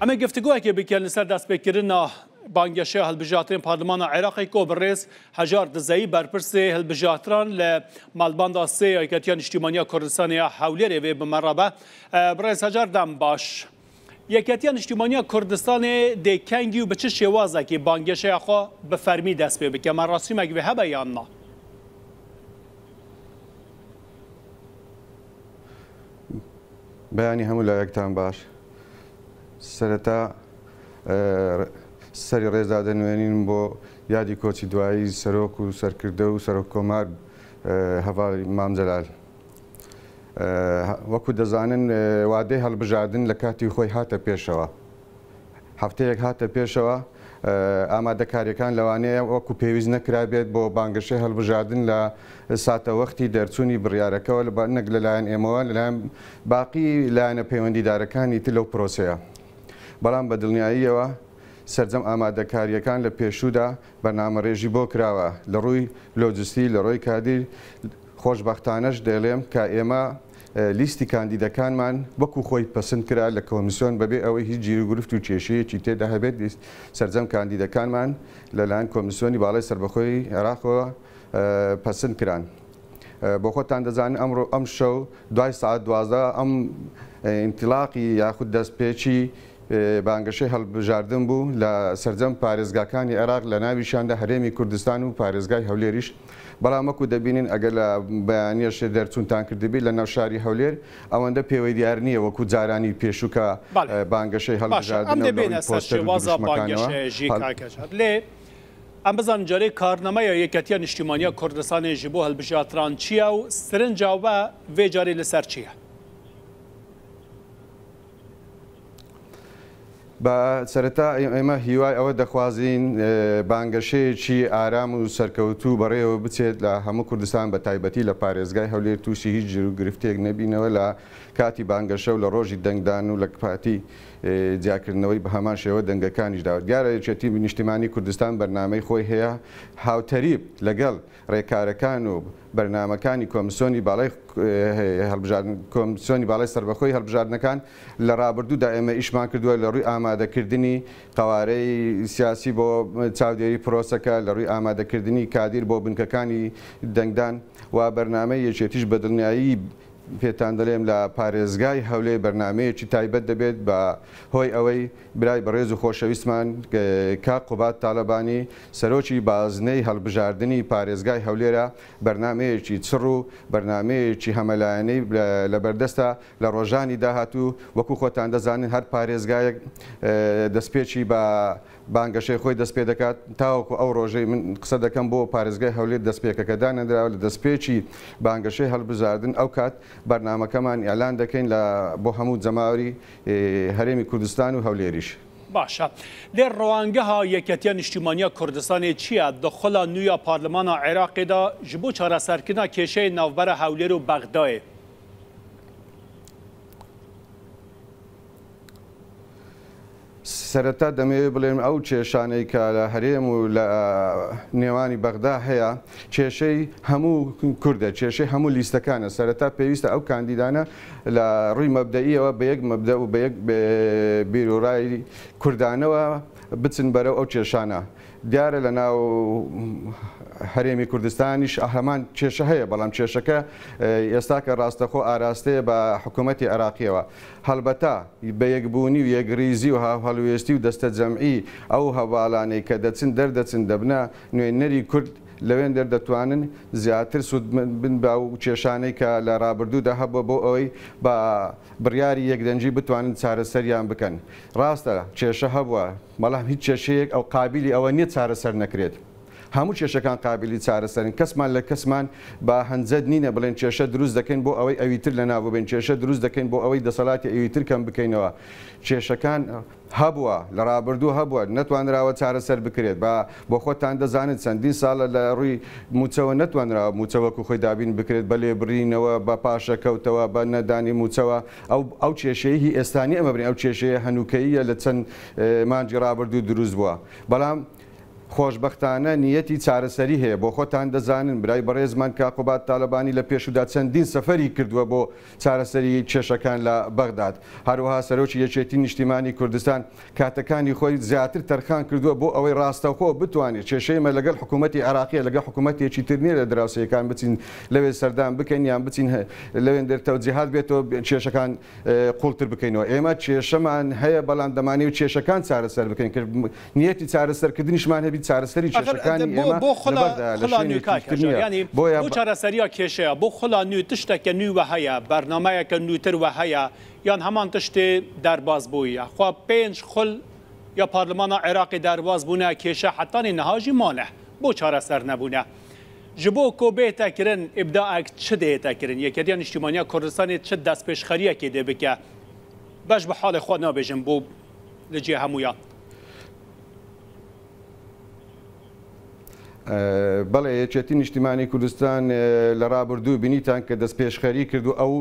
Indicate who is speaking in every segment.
Speaker 1: Em ê giftigoyekê bikin li ser destpêkirina bangeşeya hilbijartinên Parlimana Iraqê ku birêz Hejar Dizeyî berpirsê hilbijartinan li Malbanda sê ya Yeketiya Niştîmaniya Kurdistanê ya Hewlêrê vê bi me re be. Birêz Hejar dem baş. Yeketiya Niştîmaniya Kurdistanê dê kengî û bi çi şêwazekî bangeşeya xwe bi fermî dest pê bike? Merasîmek vê hebe yan na?
Speaker 2: Beyanî hemû layektan baş. سەرەتا سەری ڕێز دادەنوێنین بۆ یادی کۆچی دوایی سەرۆک و سەرکردە و سەرۆک کۆمار هەڤاڵی مام جەلال. وەکو دەزانن وادەی هەڵبژاردن لە کاتی خۆی هاتە پێشەوە. هەفتەیەک هاتە پێشەوە، ئامادەکارییەکان لەوانەیە وەکو پێویست نەکرابێت بۆ بانگەشەی هەڵبژاردن لە ساتەوەختی دەرچوونی بڕیارەکەوە نەک لەلایەن ئێمەوە لەلایەن باقی لایەنە پەیوەندیدارەکانی تر لەو پرۆسەیە. بەڵام بە دڵنیاییەوە سەرجەم ئامادەکارییەکان لە پێشوودا بەرنامەڕێژی بۆ کراوە لە ڕووی لۆجستی، لە ڕووی کادیر، خۆشبەختانەش دەیڵێم کە ئێمە لیستی کاندیدەکانمان وەکو خۆی پەسند کرا لە کۆمیسیۆن بەبێ ئەوەی هیچ گیروگرفت و کێشەیەکی تێدا هەبێت سەرجەم کاندیدەکانمان لەلایەن کۆمیسیۆنی باڵای سەربەخۆی عێراقەوە پەسند کران. بۆ خۆتان دەزانن ئەمڕۆ ئەمشەو دوای سەعات 12 ئەم ئینتیلاقی یاخود دەستپێکی بانگەشەی هەڵبژاردن بوو لە سەرجەم پارێزگاکانی عێراق لە ناویشیاندا هەرێمی کوردستان و پارێزگای هەولێریش، بەڵام وەکو دەبینین ئەگەر لە بەیانیەش دەرچوونتان کردبی لە ناو شاری هەولێر ئەوەندە پێوەی دیار نییە وەکو جارانی پێشوو کە بانگەشەی
Speaker 1: باشە ئەم
Speaker 2: هەڵبژاردنە و لە
Speaker 1: دەبێنە
Speaker 2: ڕووی
Speaker 1: سەر
Speaker 2: پۆستەر و
Speaker 1: شێوازا
Speaker 2: دروشمەکانەوە
Speaker 1: بانگەشەیە ژی
Speaker 2: هەڵ
Speaker 1: کاک هەژار لێ ئەم بزانن جارێ کارنامەیا یەکەتیە نیشتیمانیا کوردستانێ ژ بۆ هەلبژاتران چییە و سرنجا وە ڤێ جارێ لەسەر چییە؟
Speaker 2: با سەرەتا ئێمە هیوای ئەوە دەخوازین بانگەشەیەکی ئارام و سەرکەوتوو بەڕێوە بچێت لە هەموو کوردستان بە تایبەتی لە پارێزگای هەولێر تووشی هیچ گرفتێک نەبینەوە لە کاتی بانگەشە و لە ڕۆژی دەنگدان و لە کاتی جیاکردنەوەی بە هەمان شێوە دەنگەکانیشدا. دیارە یەکێتی نیشتیمانی کوردستان بەرنامەی خۆی هەیە هاوتەریب لەگەڵ ڕێکارەکان و بەرنامەکانی کۆمسیۆنی باڵای هەڵبژاردن کۆمسیۆنی باڵای سەربەخۆی هەڵبژاردنەکان لە ڕابردوودا ئێمە ئیشمان کردووە لە ڕووی ئامادەکردنی قەوارەی سیاسی بۆ چاودێری پرۆسەکە لە ڕووی ئامادەکردنی کادیر بۆ بنکەکانی دەنگدان و بەرنامەی یەکێتیش بە دڵنیایی پێتان دەلێم لە پارێزگای هەولێر بەرنامەیەکی تایبەت دەبێت بە هۆی ئەوەی برای بەڕێز و خۆشەویستمان کاک قوباد تالەبانی سەرۆکی بازنەی هەڵبژاردنی پارێزگای هەولێرە بەرنامەیەکی چڕ و بەرنامەیەکی هەمەلایەنەی لەبەردەستە لە ڕۆژانی داهاتوو وەکو خۆتان دەزانن هەر پارێزگایەک دەستپێکی بە بانگەشەی خۆی دەستپێدەکات، تاوەکو ئەو ڕۆژەی من قسە دەکەم بۆ پارێزگای هەولێر دەستپێکەکە دانەنراوە، لە دەستپێکی بانگەشەی هەڵبژاردن ئەو کات بەرنامەکەمان ئیعلان دەکەین لە بۆ هەموو جەماوەری هەرێمی کوردستان و هەولێریش.
Speaker 1: باشە لێ ڕوانگەها یەکەتیە نیشتیمانیا کوردستانێ چییە دخولا نویا پارلمانا عێراقێدا ژ بۆ چارەسەرکردنا کێشەی ناوبەرە هەولێر و بەغدایێ؟
Speaker 2: سەرەتا دەمەوێت بڵێم ئەو کێشانەی کە لە هەرێم و لە نێوانی بەغدا هەیە کێشەی هەموو کوردە، کێشەی هەموو لیستەکانە، سەرەتا پێویستە ئەو کاندیدانە لە ڕووی مەبدەئیەوە بە یەک مەبدەئ و بە یەک بیروڕای کوردانەوە بچن بەرەو ئەو کێشانە. دیارە لە ناو هەرێمی کوردستانیش هەمان کێشە هەیە، بەڵام کێشەکە ئێستاکە ڕاستەخۆ ئاراستەیە بە حکوومەتی عێراقیەوە. هەڵبەتە بە یەکبوونی و یەکڕیزی و هاوهەڵوێستی و دەستەجەمعی ئەو هەڤاڵانەی کە دەچن دەردەچن دەبنە نوێنەری کورد لەوێندەر دەتوانن زیاتر سوودمەند بن بەو کێشانەی کە لە ڕابردوودا هەبووە بۆ ئەوەی بە بڕیاری یەکدەنگی بتوانن چارەسەریان بکەن. ڕاستە کێشە هەبووە، بەڵام هیچ کێشەیەک ئەو قابیلی ئەوە نییە چارەسەر نەکرێت. هەموو کێشەکان قابیلی چارەسەرن، کەسمان لە کەسمان بە هەنجەت نینە بڵێن کێشە دروست دەکەین بۆ ئەوەی ئەویتر لەناو ببەین، کێشە دروست دەکەین بۆ ئەوەی دەسەڵاتی ئەویتر کەم بکەینەوە. کێشەکان هەبووە، لە ڕابردوو هەبووە، نەتوانراوە چارەسەر بکرێت. با بۆ خۆتان دەزانن چەندین ساڵە لە ڕووی مووچەوە نەتوانراوە مووچە وەکو خۆی دابین بکرێت، بە لێبڕینەوە، بە پاشەکەوتەوە، بە نەدانی مووچەوە. ئەو ئەو کێشەیە هی ئێستا نییە ئەمە بڵێین ئەو کێشەیە هەنووکەییە لە چەند مانگی ڕابردوو دروست بووە. بەڵام. خۆشبەختانە نیەتی چارەسەری هەیە، بۆ خۆتان دەزانن برای بەڕێزمان کاک قوباد تالەبانی لە پێشودا چەندین سەفەری کردووە بۆ چارەسەری کێشەکان لە بەغداد، هەروەها سەرۆکی یەکێتی نیشتیمانی کوردستان کاتەکانی خۆی زیاتر تەرخان کردووە بۆ ئەوەی ڕاستەوخۆ بتوانێت کێشەی ئێمە لەگەڵ حکوومەتی عێراقیە لەگەڵ حکوومەتێکی تر نییە لە دراوسێیەکان بچین لەوێ سەردان بکەین یان بچین لەوێندەر تەوجیهات بێتەوە کێشەکان قوڵتر بکەینەوە. ئێمە کێشەمان هەیە بەڵام دەمانەوێت کێشەکان چارەسەر بکەین کە نیەتی چارەسەرکردنیشمان هەبی چارەسەری
Speaker 1: ئەخر
Speaker 2: کێشەکانی
Speaker 1: بۆ
Speaker 2: ئێمە
Speaker 1: بۆ
Speaker 2: لە
Speaker 1: خولا
Speaker 2: بەغدایە لە
Speaker 1: خولا نوێ
Speaker 2: شوێنێکی
Speaker 1: کاک
Speaker 2: تر
Speaker 1: هەژار
Speaker 2: نییە
Speaker 1: یانی
Speaker 2: بۆیە
Speaker 1: بۆ چارەسەریا کێشەیە بۆ خولا نوێ تشتەکە نوێ وە هەیە بەرنامەیەکە نووتر وە هەیە یان هەمان تشتێ دەرباز بوویە خوا پێنج خول یا پارلمانا عێراقی دەرباز بوونە کێشە حەتانی نەهاژی مانە بۆ چارەسەر نەبوونە ji bo ku bête kirin îbdaek çi dihête kirin Yeketiya Niştîmaniya Kurdistanê çi destpêşxeriyekê dê bike beş bi halê xwe nabêjim bo li cihê hemûyan.
Speaker 2: بەڵێ یەکێتی نیشتیمانی کوردستان لە ڕابردوو بینیتان کە دەستپێشخەری کرد و ئەو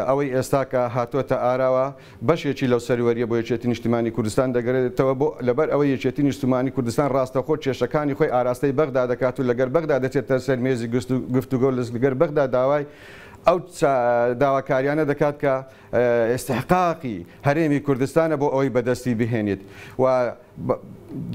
Speaker 2: ئەوەی ئێستا کە هاتووەتە ئاراوە بەشێکی لەو سەروەریە بۆ یەکێتی نیشتیمانی کوردستان دەگەرێتەوە بۆ لەبەر ئەوەی یەکێتی نیشتیمانی کوردستان ڕاستەوخۆ کێشەکانی خۆی ئاراستەی بەغدا دەکات و لەگەر بەغدا دەچێتە سەر مێزی گفتوگۆ لەگەر بەغدا داوای ئەو داواکاریانە دەکات کە ئیستحقاقی هەرێمی کوردستانە بۆ ئەوەی بەدەستی بهێنێت و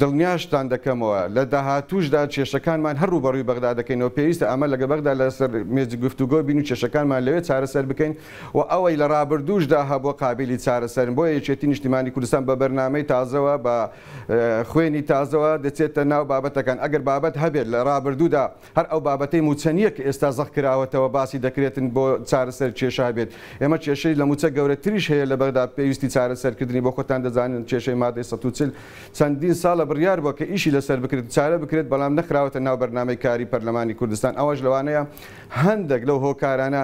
Speaker 2: دڵنیاشتان دەکەمەوە لە داهاتووشدا کێشەکانمان هەر ڕووبەڕووی بەغدا دەکەینەوە، پێویستە ئەمە لەگە بەغدا لەسەر مێزی گفتوگۆ بین و کێشەکانمان لەوێ چارەسەر بکەین و ئەوەی لە ڕابردووشدا هەبووە قابیلی چارەسەرن. بۆیە یەکێتی نیشتیمانی کوردستان بە بەرنامەی تازەوە بە خوێنی تازەوە دەچێتە ناو بابەتەکان. ئەگەر بابەت هەبێت لە ڕابردوودا هەر ئەو بابەتەی مووچە نییە کە ئێستا زەق کراوەتەوە باسی دەکرێتن بۆ چارەسەر کێشە هەبێت. ئێمە کێشەی لە مووچە گەورەتریش هەیە لە بەغدا پێویستی چارەسەرکردنی بۆ خۆتان دەزانن کێشەی مادەی 140 چەندین ساڵە بڕیار بووە کە ئیشی لەسەر بکرێت و چارە بکرێت بەڵام نەخراوەتە ناو بەرنامەی کاری پەرلەمانی کوردستان ئەوەش لەوانەیە هەندێک لەو هۆکارانە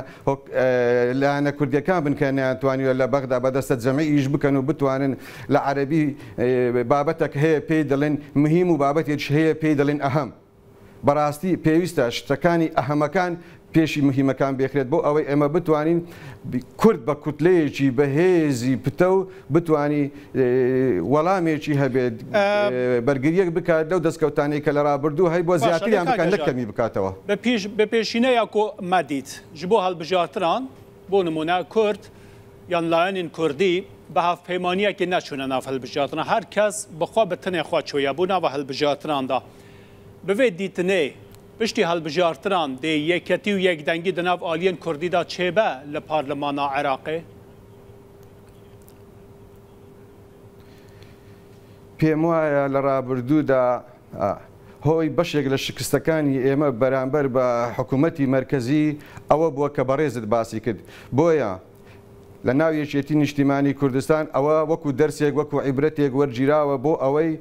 Speaker 2: لایەنە کوردیەکان بن کە نەیانتوانیوە لە بەغدا بە دەستە جەمعی ئیش بکەن و بتوانن لە عەرەبی بابەتێک هەیە پێی دەڵێن مهیم و بابەتێکیش هەیە پێی دەڵێن ئەهەم. بەڕاستی پێویستە شتەکانی ئەهەمەکان پێشی مهیمەکان بێخرێت بۆ ئەوەی ئێمە بتوانین کورد بە کوتلەیەکی بەهێزی پتەو بتوانی وەڵامێکی هەبێت بەرگریەک بکات لەو دەستکەوتانەی کە لە ڕابردوو هەی بۆ زیاتریان بکات نەک کەمی بکاتەوە.
Speaker 1: بە پێشینەیە کو me dît ji bo hilbijartinan بۆ نمونە کورد یان لایەنên کوردی بە هەڤپەیمانیەکê neçûne nav hilbijartinan her kes bi xwe bi tenê xwe çûye bo nava hilbijartinan da. Bi vê dîtinê piştî hilbijartinan dê yeketî û yekdengî di nav aliyên Kurdî de çêbe li Parlemana Iraqê?
Speaker 2: پێم وایە لە ڕابردوودا هۆی بەشێک لە شکستەکانی ئێمە بەرامبەر بە حکوومەتی مەرکەزی ئەوە بووە کە بەڕێزت باسی کرد. بۆیە لە ناو یەکێتی نیشتیمانی کوردستان ئەوە وەکو دەرسێک وەکو عیبرەتێک وەرگیراوە بۆ ئەوەی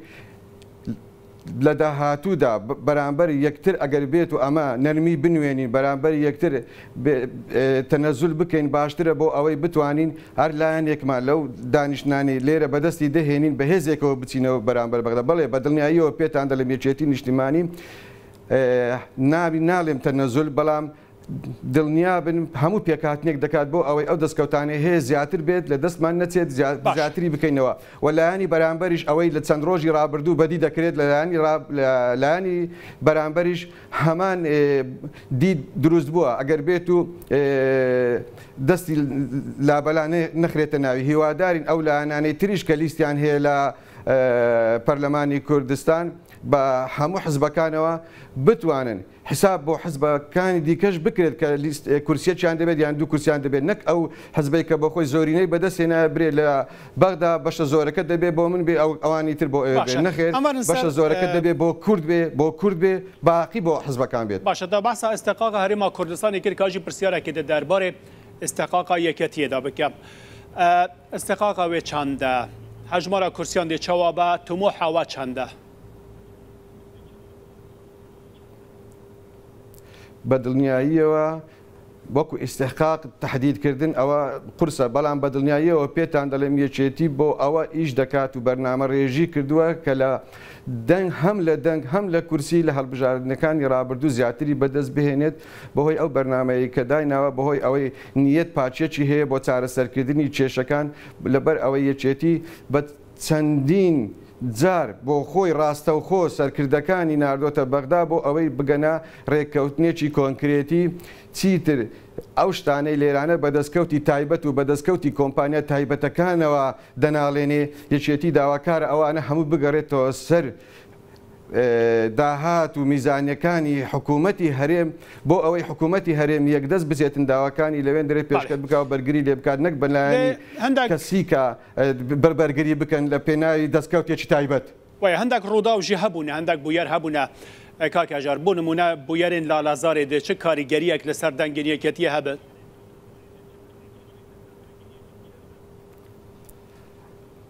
Speaker 2: لە داهاتوودا بەرامبەر یەکتر ئەگەر بێت و ئەمە نەرمی بنوێنین بەرامبەر یەکتر تەنەزول بکەین باشترە بۆ ئەوەی بتوانین هەر لایەنێکمان لەو دانیشتنانەی لێرە بەدەستی دەهێنین بەهێزێکەوە بچینەوە بەرامبەر بەغدا. بەڵێ بە دڵنیاییەوە پێتان دەڵێم یەکێتی نیشتیمانی نابی ناڵێم تەنەزول بەڵام دڵنیابن هەموو پێکهاتنێک دەکات بۆ ئەوەی ئەو دەستکەوتانەی هەیە زیاتر بێت لە دەستمان نەچێت زیاتری بکەینەوە و لایەنی بەرامبەریش ئەوەی لە چەند ڕۆژی ڕابردوو بەدی دەکرێت لە لایەنی بەرامبەریش هەمان دید دروست بووە ئەگەر بێت و دەستی لابەلا نەخرێتە ناوی. هیوادارین ئەو لایەنانەی تریش کە لیستیان هەیە لە پەرلەمانی کوردستان بە هەموو حزبەکانەوە بتوانن حساب بۆ حزبەکانی دیکەش بکرێت کە لیست کورسیەکیان دەبێت یان دوو کورسیان دەبێت نەک ئەو حزبەی کە بۆ خۆی زۆرینەی بەدەستهێنایە برێ لە بەغدا بەشە زۆرەکە دەبێت بۆ من بێ ئەوانی تر بۆ ئەوێ بێ نەخێر بەشە زۆرەکە دەبێت بۆ کورد بێ بۆ کورد بێ باقی بۆ حزبەکان بێت.
Speaker 1: باشە تا بەحسا ئیستحقاقا هەرێما کوردستانی کرد کاژی پرسیارێکی دە دەربارەی ئیستحقاقا یەکەتیەدا بکەم ئیستحقاقا وێ چەندە هەژمارە کورسیان دێ چاوا بە تموحا وە چەندە؟
Speaker 2: بە دڵنیاییەوە وەکو ئیستحقاق تەحدیدکردن ئەوە قورسە، بەڵام بە دڵنیاییەوە پێتان دەڵێم یەکێتی بۆ ئەوە ئیش دەکات و بەرنامە ڕێژی کردووە کە لە دەنگ هەم لە دەنگ هەم لە کورسی لە هەڵبژاردنەکانی ڕابردوو زیاتری بەدەست بهێنێت بەهۆی ئەو بەرنامەیەی کە دایناوە بەهۆی ئەوەی نیەت پاکیەکی هەیە بۆ چارەسەرکردنی کێشەکان لەبەر ئەوەی یەکێتی بە چەندین جار بۆ خۆی ڕاستەوخۆ سەرکردەکانی ناردۆتە بەغدا بۆ ئەوەی بگەنە ڕێککەوتنێکی کۆنکرێتی، چیتر ئەو شتانەی لێرانە بە دەستکەوتی تایبەت و بە دەستکەوتی کۆمپانیا تایبەتەکانەوە دەناڵێنێ، یەکێتی داواکارە ئەوانە هەموو بگەڕێتەوە سەر داهات و میزانیەکانی حکوومەتی هەرێم بۆ ئەوەی حکوومەتی هەرێم یەکدەست بچێتن داواکانی لەوێندەرێ پێشکەش بکا و بەرگری لێ بکات نەک بە لایەنی کەسی کە بەرگری بکەن لە پێناوی دەستکەوتێکی تایبەت.
Speaker 1: وایە هەندێک ڕووداو ژی هەبوونە هەندێک بوویەر هەبوونە کاک هەژار بۆ نموونە بوویەرێن لالەزارێ دێ چ کاریگەریەک لەسەر دەنگێن یەکێتیە هەبێت؟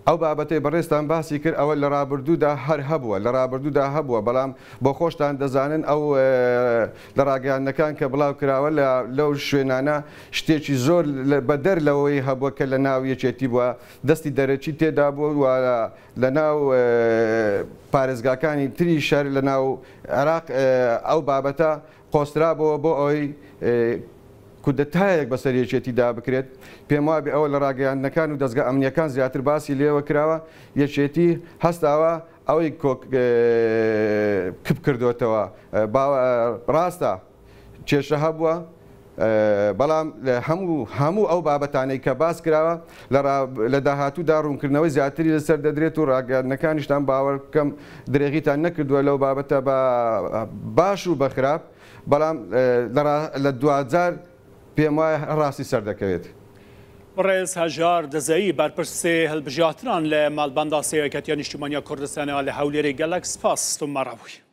Speaker 2: ئەو بابەتەی بەڕێزتان باسی کرد ئەوە لە ڕابردوودا هەر هەبووە، لە ڕابردوودا هەبووە، بەڵام بۆ خۆشتان دەزانن ئەو لە ڕاگەیاندنەکان کە بڵاو کراوە لە لەو شوێنانە شتێکی زۆر بەدەر لەوەی هەبووە کە لە ناو یەکێتی بووە دەستی دەرەکی تێدا بووە و لە ناو پارێزگاکانی تری شەر لە ناو عێراق ئەو بابەتە قۆسترابۆوە بۆ ئەوەی کودەتایەک بەسەر یەکێتیدا بکرێت، پێموابێ ئەوە لە ڕاگەیاندنەکان و دەزگا ئەمنییەکان زیاتر باسی لێوە کراوە، یەکێتی هەستاوە ئەوەی کۆک کپ کردۆتەوە، ڕاستە کێشە هەبووە، بەڵام هەموو هەموو ئەو بابەتانەی کە باس کراوە لە داهاتوودا ڕوونکردنەوەی زیاتری لەسەر دەدرێت و ڕاگەیاندنەکانیشتان باوەڕ بکەم درێغیتان نەکردووە لەو بابەتە بە باش و بە خراپ، بەڵام لە دواجار پێم وایە ڕاستی سەردەکەوێت.
Speaker 1: بەڕێز هەژار دزەیی بەرپرسی هەڵبژاردنان لە مەڵبەندا سێ یەکەتیە نیشتیمانیا کوردستانیا لە هەولێرێ گەلەک سپاس تو مەڕەبووی.